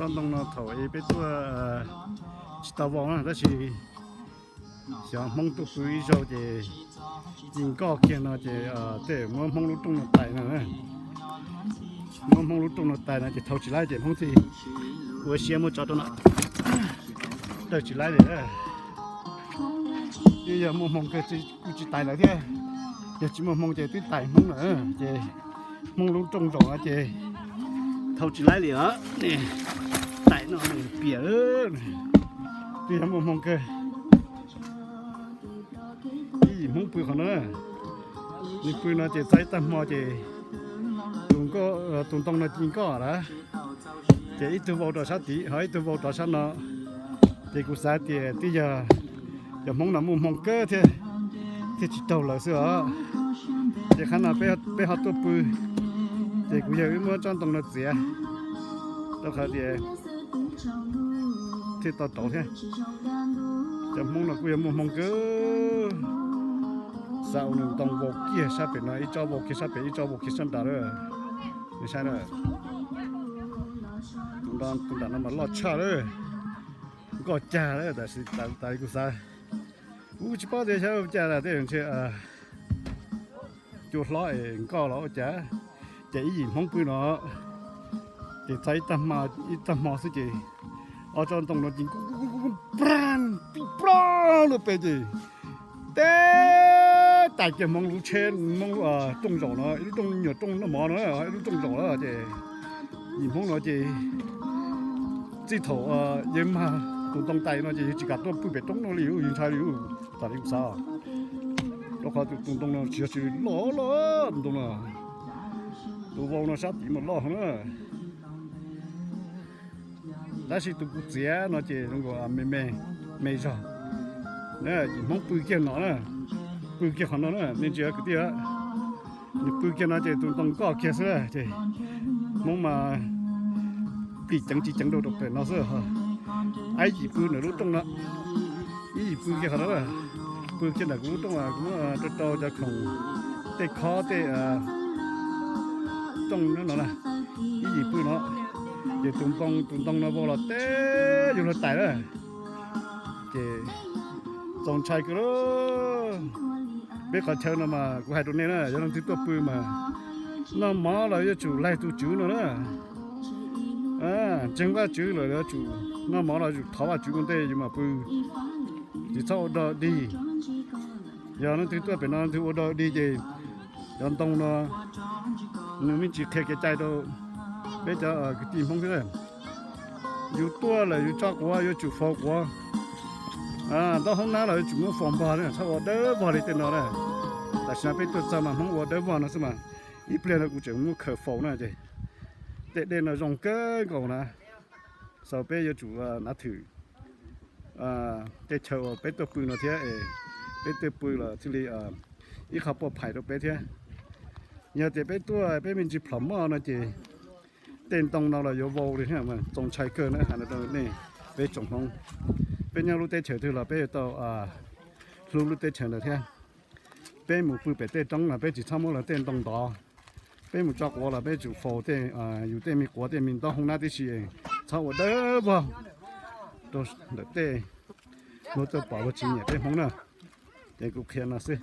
Tsob ntoo no thaum peb tuaj tsis tau vau na, tab sis xyov Hmoob tuaj pw ib zaug ces ci nkoj kiag no ces tej muab Hmoob lub rooj no tais no, muab Hmoob lub rooj no tais no ces thau tsis laib ces Hmoob thiaj ua siab muab tso rau no, tawg tsis laib li. Twb yog muaj hmoo kawg kuj tsis tais lawv thiab, yog tsis muaj hmoo ces twb tais Hmoob lawm ces Hmoob lub rooj zaum no ces thau tsis laib li os. Tais no piam, twb yog muaj hmoo kawg. Ib yim Hmoob pw qhov no, nws pw no ces txog ib tag hmo ces tus ntoo no ci nkoj lawm, ces ib tug vau rau sab tid ho ib tug vau rau sab no, ces kuv xav tias twb yog cov Hmoob no muaj hmoo kawg thiab, thiaj tsis raug lawv xwb os. Ces qhov no peb ho tuaj pw, ces kuv yawg wb muab tsob ntoo no txiav, rau qhov tias thiaj tau rauv thiab. Cov Hmoob no kuj yog muaj hmoo kawg, xav ua nws ntoo vau kiag sab pem no, ib tsob vau kiag sab pem, ib tsob vau kiag sab nrad lawm. Nws saib na, tus nram no mas loj tshaj lawm, nkoj cag lawm, tab sis tas li kuv xav, kuv tsis paub tias xyov ua cas tej ntshe cua hlob es nkoj los ua cas, ces ib yim Hmoob pw no, ces txog ib tag hmo xwb ces ob tsob ntoo no ces pib ploj lub pem ces teb tais kiag Hmoob lub tsheb, Hmoob lub rooj zaum no, ib lub rooj nyuam rooj noj mov no, ib lub rooj zaum na ces yim Hmoob no ces txij thaum yawg mag tus ntoo tais no ces yawg tsis kam tuaj pw pem roob no li, yawg ntshai li, tas li kuv xav. Rau qhov tus ntoo no tsis yog tsis loj loj tus ntoo no, tus vau no sab tid mas loj heev na. Tab sis tus kuv txiav no ces zoo nkaus me me, me zog. Yim Hmoob pw kiag no na, pw kiag qhov no na, nej ntsia kwv tij, nws pw kiag no ces tus ntoo nkoj kiag xwb ces Hmoob mas plis ceev tsis ceev rau rau pem no xwb. Ib yim pw ntawm lub rooj no, ib yim pw kiag qhov no, pw kiag ntawm kuv lub rooj, kuv muab rau rau cov khoom, tej khob tej rooj no na, ib yim pw no, ces tus npoo tus ntoo no vau los teb yuav luag tais na. Ces txaus ntshai kawg li. Peb qhov chaw no mas kuv hais rau nej na, yog leej twg tuaj pw mas noj mov los yuav tsum laig tus tswv no na. Ntseeg Vajtswv lawm yuav tsum noj mov los yuav tsum thov Vajtswv ua ntej yus mam pw, tsis txhob ua dog dig. Yog leej twg tuaj pem no leej twg ua dog dig ces cov ntoo no nws me ntsis qhia kev cai rau peb cov kwv tij Hmoob thiab. Yus tuaj lawm yus tso quav yuav tsum faus quav, ntaub hoob nab los yuav tsum muab faus npog, txhob ua dawb vog li tej no na. Tam sim no peb tuaj txog mas Hmoob ua dawb vog no xwb mas, ib pliag no kuv tseem muab khaws faus na ces tej dej no zoo kawg nkaus na. Xaus peb yuav tsum nav thwm tej chaw uas peb tuaj pw no thiab es peb tuaj pw los thiaj li ib qho puaj phais rau peb thiab. Yog tias peb tuaj peb me ntsis plhom moj no ces tej ntoo no los yuav vau li thiab, txaus ntshai kawg na hais no rau nej peb tsoom Hmoob. Peb nyob lub teb chaws twg los peb yuav tau hlub lub teb chaws ntawd thiab. Peb mus pw pem tej roob no peb tsis txhob muab lawv tej ntoo ntov. Peb mus tso quav los peb tsum faus tej, yus tej me quav tej me ntaub hoob nab tib si, txhob ua dawb vog rau ntawm tej luag tuaj pom luag tsis nyiam peb Hmoob na. Ces kuv qhia no xwb.